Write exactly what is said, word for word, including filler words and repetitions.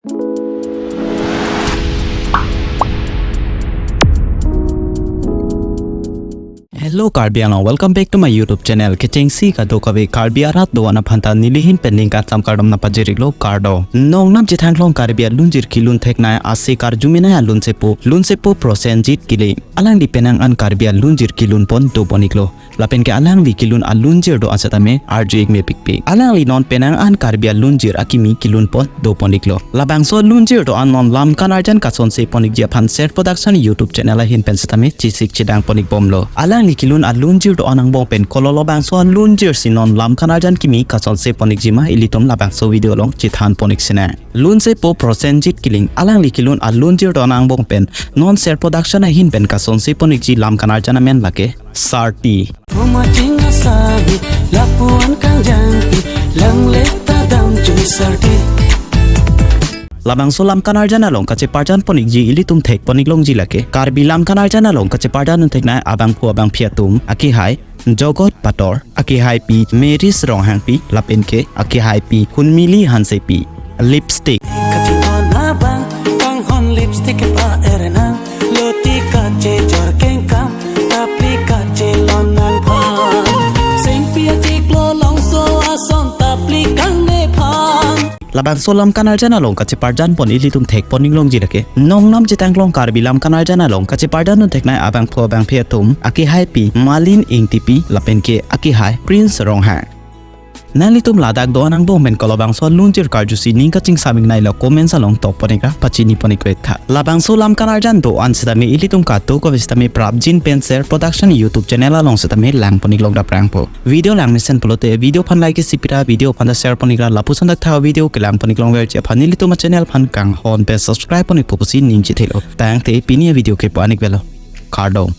Hello Karbi Anglong, welcome back to my YouTube channel. Kechengsi kadokave Karbi arat do-an aphanta nelihin pen ningkan cham kardom nangpajir-iklo, kardom. Nongnam chethang long Karbi alunjir kelun theknei ase karjumenei alunsepo, lunsepo Prosenjit Killing. Alangli penang an Karbi alunjir kelun pon dopon-iklo. Lapen ke alangli kelun alunjir do-an setame arju-ik mepikpik. Alangli non penang an Karbi alunjir akimi kelun pon dopon-iklo. Labangso alunjir do-an non lam kanarjan kasonse pon-ikji aphan Ser Production YouTube channel ahin pen setame chesik chedang pon-ikbomlo. Alangli kelun alunjir do-an angbong pen kolo labangso alunjir si non lam kanarjan kimi kasonse pon-ikji ma, ilitum labangso video along chethan pon-ik sinang. Lunsepo Prosenjit Killing, alangli kelun alunjir do-an angbong pen non Ser Production ahin pen kasonse pon-ikji lam kanarjan amen lake Sarti. Puma chinga sabi, lapuan kangjangpi, langle ta damchung sarti. Labangso lam kanarjan along kacheparjan pon-ikji ilitum thek pon-ik longji lake Karbi lam kanarjan along kacheparjan theknei abangphu abangphi atum akehai Jogot Pator, akehaipi Maris Ronghangpi, lapen ke akehaipi Hunmili Hansepi. Lipstick. Katington abang, kanghon lipstick pa erenang, loti kachejor kengkam, tapli kachelonan phan. Sengpi achiklo longso ason tapli kangnephan. Labangso lam kanarjan along kacheparjan pon ilitum thek pon-ik longji lake nongnam chethang long Karbi lam kanarjan along kacheparjan theknei abangphu abangphi atum akehaipi Malin Ingtipi lapen ke akehai Prince Ronghang. Nanglitum ladak do-an angbong pen kolobangso alunjir karjusi ning kachingsam-iknei lo comments along tok pon-ikra pachini pon-ik-ret tha. Labangso lam kanarjan do-an setame ilitum kadokave setame prapjin pen Ser Production YouTube channel along setame lang pon-ik long daprangpo. Video langmesen pulote video aphan like isi pira, video aphan ta share pon-ikra, lapuson dak tha video kelang pon-ik longverji aphan nelitum achannel aphan kanghon pen subscribe pon-ikpo pusi ning chethelo. Tangte pini avideo ke pu-an-ik velo. Kardom.